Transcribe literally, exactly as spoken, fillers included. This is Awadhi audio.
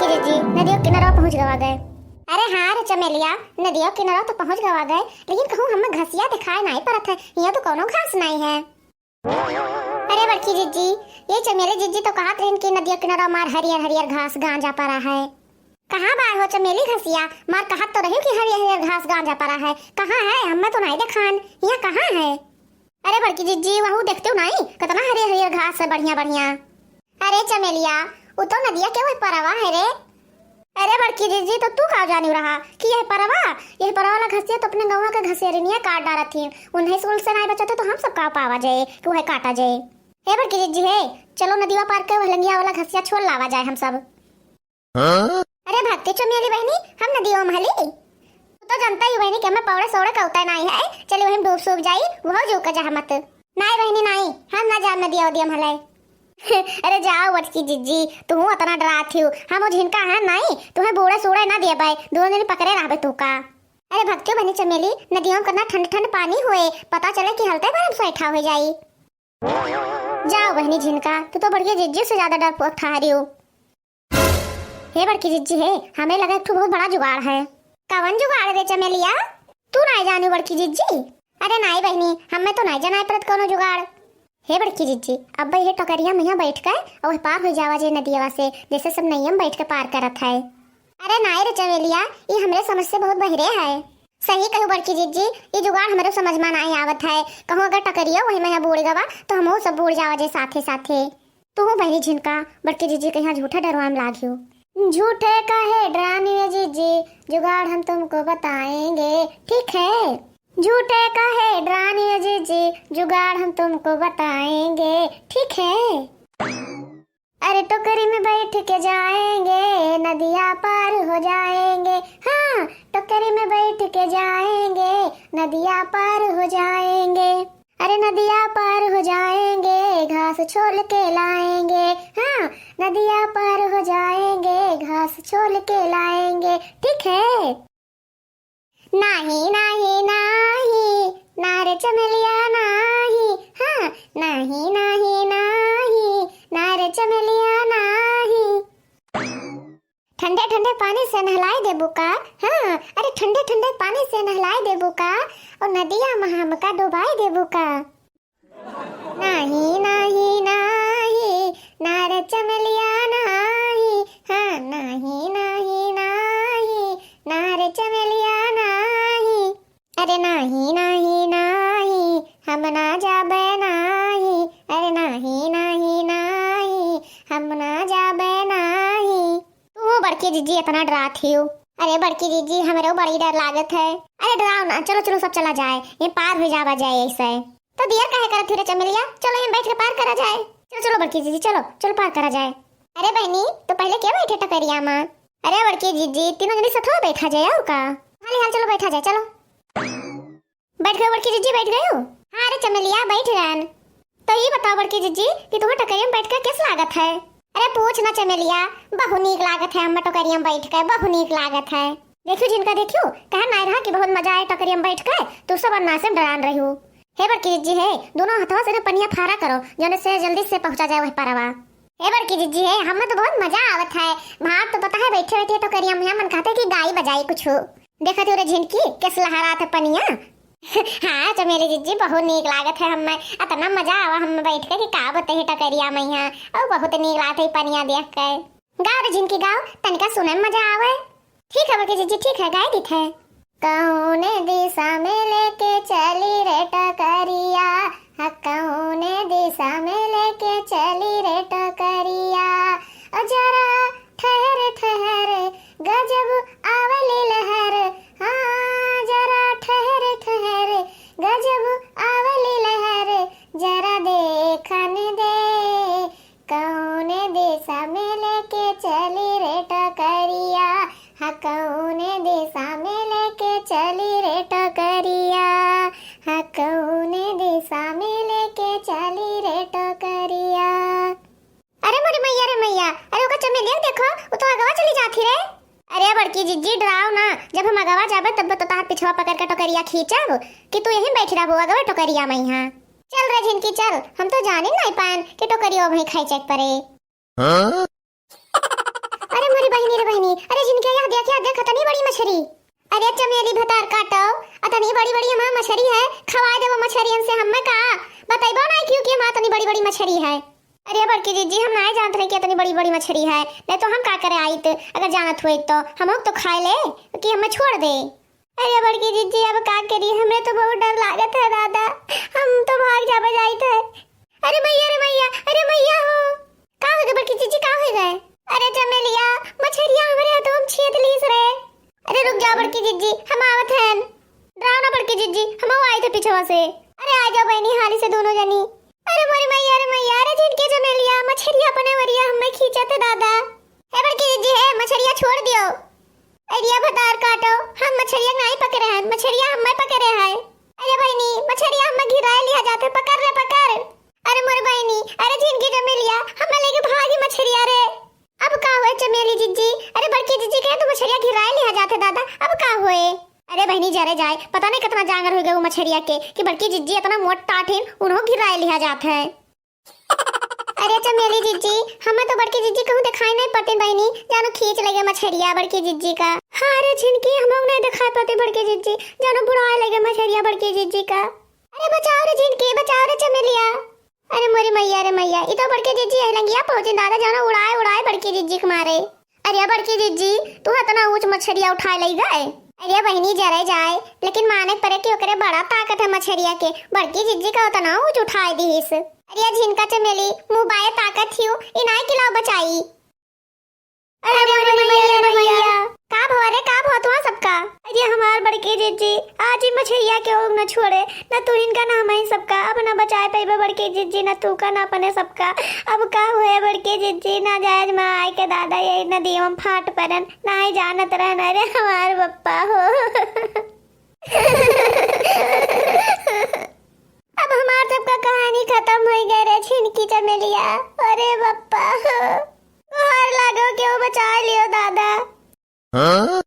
बड़की जिज्जी, नदिया किनारा पहुँच गवा गए। अरे हाँ रे चमेलिया, नदिया किनारा तो पहुँच गवा गए, लेकिन कहूँ हमें घसिया दिखाई नाहीं परत है, यहाँ तो कौनो घास नाहीं है। अरे बड़की जिज्जी, ये चमेली जिज्जी तो कहत रहिन कि नदिया किनारा मार हरियर हरियर घास गांजा परा है। कहाँ बा हो चमेली घसिया? मार कहत तो रही कि हरियर हरियर घास गांजा परा है, कहाँ है? हमें तो नाहीं देखान, यहाँ कहाँ है? अरे बड़की जिज्जी, वहू देखते हो नाहीं, कितना हरियर हरियर घास है, बढ़िया बढ़िया। अरे चमेलिया, उ तो नदिया के वही परवा है रे। अरे बड़की जिज्जी, तो तू का जानियो रहा कि यह परवा, यह परवा वाला घसिया तो अपने गौवा के घसेरिनिया काट डारत थी। उन्हें स्कूल से नाहीं बचत है तो हम सब का पावा जाए कि वह काटा जाए। हे बड़की जिज्जी हे, चलो नदिया पार के वह लंगिया वाला घसिया छोल लावा जाए हम सब। हाँ? अरे भक्ति चमेली बहनी, हम नदिया में हली। तू तो जानता ही बहनी कि हमें पौड़े सौड़े का उताय नाहीं है, चली वहीं डूब सूख जाई, वह जो का जहमत। नाहीं बहनी नाहीं, हम ना जाब नदिया उदिया में हले। अरे जाओ बड़की जिज्जी, तू अतना डरात हियो, हम वो झिनका हैं नाहीं, तुम्हें बूड़े सूड़े ना दिए बाय, दोनों दिन पकड़े रहबे तू का। अरे भक्तियो बनी चमेली, नदियों में कितना ठंड ठंड पानी हुए, पता चले कि हलते पर हम सोइठा हो जाई। जाओ बहनी झिनका, तू तो बड़की जिज्जी से ज्यादा डरपोक ठहरी हो। हे बड़की जिज्जी हे, हमें लगा एक ठो बहुत बड़ा जुगाड़ है। कवन जुगाड़ रे चमेलिया? तू नाहीं जानियो बड़की जिज्जी? अरे नाहीं बहनी, हमें तो नाहीं जनाई परत कौनो जुगाड़। हे बड़की जिज्जी, अब ये टोकरिया में यहाँ बैठ के और पार हो जावा जे नदियावा से, जैसे सब नैया में बैठ के पार करत है। अरे नाहीं रे चमेलिया, ये हमरे समझ से बहुत बहिरे है। सही कहू बड़की जिज्जी, ये जुगाड़ हमरे समझ में नाहीं आवत है। कहूँ अगर टोकरिया वही में यहाँ बूड़ गवा तो हम सब बूड़ जावा जे साथे साथे। तू बहनी झिनका, बड़की जिज्जी के यहाँ झूठा डरवाम लागियो। झूठे काहे डरानी है जिज्जी, जुगाड़ हम तुमको बताएंगे, ठीक है? झूठे काहे डरानी है जिज्जी, जुगाड़ हम तुमको बताएंगे, ठीक है? अरे टोकरी में बैठ के जाएंगे, नदिया पार हो जाएंगे। हाँ, टोकरी में बैठ के जाएंगे, नदिया पार हो जाएंगे। अरे नदिया पार हो जाएंगे, घास छोल के लाएंगे। हाँ, नदिया पार हो जाएंगे, घास छोल के लाएंगे, ठीक है? नाही, नाही, नाही, ना रे चमेलिया नाही। हाँ, नाही, नाही, नाही, ना रे चमेलिया नाही। ठंडे ठंडे पानी से नहलाए देबू का? हाँ, अरे ठंडे ठंडे पानी से नहलाए देबू का? और नदिया में हमका डुबाए देबू का? नाही, नाही, नाही, ना रे चमेलिया नाही। हाँ, नाही, नाही, नाही, ना रे चमेलिया नाही। अरे नाही, नाही, नाही, हम ना जाबे नाही। अरे नाही, नाही, नाही, हम ना जाबे नाही। तू बड़की जिज्जी इतना डरात हियो। अरे बड़की जिज्जी, हमरे बड़ी डर लागत है। अरे डराओ ना, चलो, चलो सब चला जाए, ये पार हो जावा जाए ऐसे। तो देर काहे करत हो रे चमेलिया, चलो ये बैठ के पार करा जाए। चलो, चलो बड़की जिज्जी, चलो, चलो पार करा जाए। अरे बहनी, तो पहले के बैठे टकरिया में? अरे बड़की जिज्जी, तीनों जनी सथवा बैठा जाए, और का? हाल हाल चलो बैठा जाए, चलो। बैठ गयो बड़की जिज्जी, बैठ गयो? हाँ रे चमेलिया, बैठ गयन। तो ये बताओ बड़की जिज्जी कि तुम्हें टकरिया में बैठ के कैस लागत है? अरे पूछ ना चमेलिया, बहु नीक लागत है हमें टोकरिया में बैठ के, बहु नीक लागत है। देखियो झिनका, देखियो, कहा नाय रहा कि बहुत मजा आए टोकरिया में बैठ के, तू सब अन्ना से डरान रही हो। हे बड़की जिज्जी हे, दोनों हथवा से ना पनिया फारा करो, जौने से जल्दी से पहुँचा जाए वह परवा। हे बड़की जिज्जी हे, हमें तो बहुत मजा आवत है। भाग तो पता है बैठे बैठे टोकरिया में मन कहते कि गाई बजाई कुछ। देखत हो रे झिनकी, कैस लहरात है पनिया। हाँ चमेली जिज्जी, बहुत नीक लागत है हमें, अतना मजा आवा हमें बैठ के कि का बते है टोकरिया में यहाँ। और बहुत नीक लागत है पनिया देख के। गाओ रे झिनकी गाओ, तनिका सुने में मजा आवे। ठीक है बड़की जिज्जी, ठीक है, गाय दीत है। कौने दिशा में लेके चली रे टकरिया, हाँ, कौने दिशा में लेके चली रे टकरिया। ओ जरा ठहर ठहर, गजब आवली लहर, हाँ, जरा ठहर ठहर, गजब आवली लहर, जरा देखन दे। कौने दिशा में लेके चली रे टकरिया, हाँ, कौने दिशा में लेके चली रे टकरिया, हाँ, कौने दिशा में लेके चली रे टकरिया। अरे मोरी मैया रे मैया, अरे ओका चमेलिया देखो, वो तो अगवा चली जाती रे। अरे बड़की जिज्जी डराओ ना, जब हम अगवा जाबे तब तो तार पिछवा पकड़ के टोकरिया खींचब कि तू यहीं बैठी रहबो अगवा टोकरिया में यहाँ। चल रे झिनकी चल, हम तो जाने नहीं पाएन कि टोकरिया वहीं खाई चेक परे। हाँ? अरे मोरी बहिनी अच्छा, देख, अतनी बड़ी मछरी। अरे चमेली भतार काटो, अतनी बड़ी बड़ी हमार मछरी है, खवाए देबो मछरियन से हम्मे का? बतैबो ना क्यों कि हमार अतनी बड़ी बड़ी मछरी है। अरे बड़की जिज्जी, हम नाहीं जानत रहे कि अतनी बड़ी बड़ी मछरी है, नहीं तो हम का करे आइत, अगर जानत होइत तो हम तो खाए ले, कि हमें छोड़ दे। अरे बड़की जिज्जी, अब का करी, हमरे तो बहुत डर लागत है दादा, हम तो भाग जाबे जाइत है। अरे मैया रे मैया, अरे मैया हो। का हो गए बड़की जिज्जी, का हो गए? अरे चमेलिया, मछरिया हमरे हाथों में छेद लीस रे। अरे रुक जाओ बड़की जिज्जी, हम आवत हैं। डराओ ना बड़की जिज्जी, हम आई थे पीछवा से। अरे आ जाओ बहनी, हाली से दोनों जनी। अरे मोरी मैया रे मैया, अरे झिनकी चमेलिया, मछरिया अपने वरिया हमें खींचत है दादा। हे बड़की जिज्जी, हे मछरिया छोड़ दियो। अरे भतार काटो, हम मछरिया नाहीं पकड़े हैं, मछरिया हमें पकड़े है। अरे बहनी, मछरिया हमें घिराए लिहा जात है, पकड़ रे पकड़। अरे मोर बहनी, अरे झिनकी चमेलिया, हमें लेके भागी मछरिया रे। अब का होए चमेली जिज्जी? अरे बड़की जिज्जी कहे तो मछरिया घिराए लिहा जात है दादा, अब का होए? अरे बहनी जरे जाए, पता नहीं कितना जांगर हो गए वो मछरिया के कि बड़की जिज्जी इतना मोट टाट है, उन्हों घिराए लिहा जात है। अरे चमेली जिज्जी, हमें तो बड़की जिज्जी कहूँ दिखाई नहीं पड़ती बहनी, जानो खींच लगे मछरिया बड़की जिज्जी का। हाँ रे झिनकी, हम लोग नहीं दिखाई पड़ती बड़की जिज्जी, जानो बुड़ाए लगे मछरिया बड़की जिज्जी का। अरे बचाओ रे झिनकी, बचाओ रे चमेलिया। अरे मोरी मैया रे मैया, ई तो बड़की जिज्जी है लंगिया पहुंची दादा, जानो उड़ाए उड़ाए बड़की जिज्जी के मारे। अरे बड़की जिज्जी, तू इतना ऊंच मछरिया उठाए लई गए? अरे बहनी जरे जाए, लेकिन माने परे कि ओकरे बड़ा ताकत है मछरिया के, बड़की जिज्जी का उतना ऊंच उठाए दीस। अरे झिनका चमेली, मुंह बाए ताकत हियो, इनाय किलाव बचाई। अरे मोरी मैया रे मैया। का भवा रे, का भवा तुहा सबका? अरे हमार बड़की जिज्जी, आज ही मछरिया के ओग न छोड़े, न तू इनका न हमारी सबका, अब न बचाए पैबे बड़की जिज्जी, न तू का न अपने सबका। अब का हुए बड़की जिज्जी, ना जायज में आए के दादा ये नदियों में फाट परन, ना ही जानत रहन। अरे हमार बप्पा हो। अब हमार सबका कहानी खत्म हो गए रे झिनकी चमेलिया। अरे बप्पा हो, तोहार लागो केहू बचा लियो दादा। हाँ?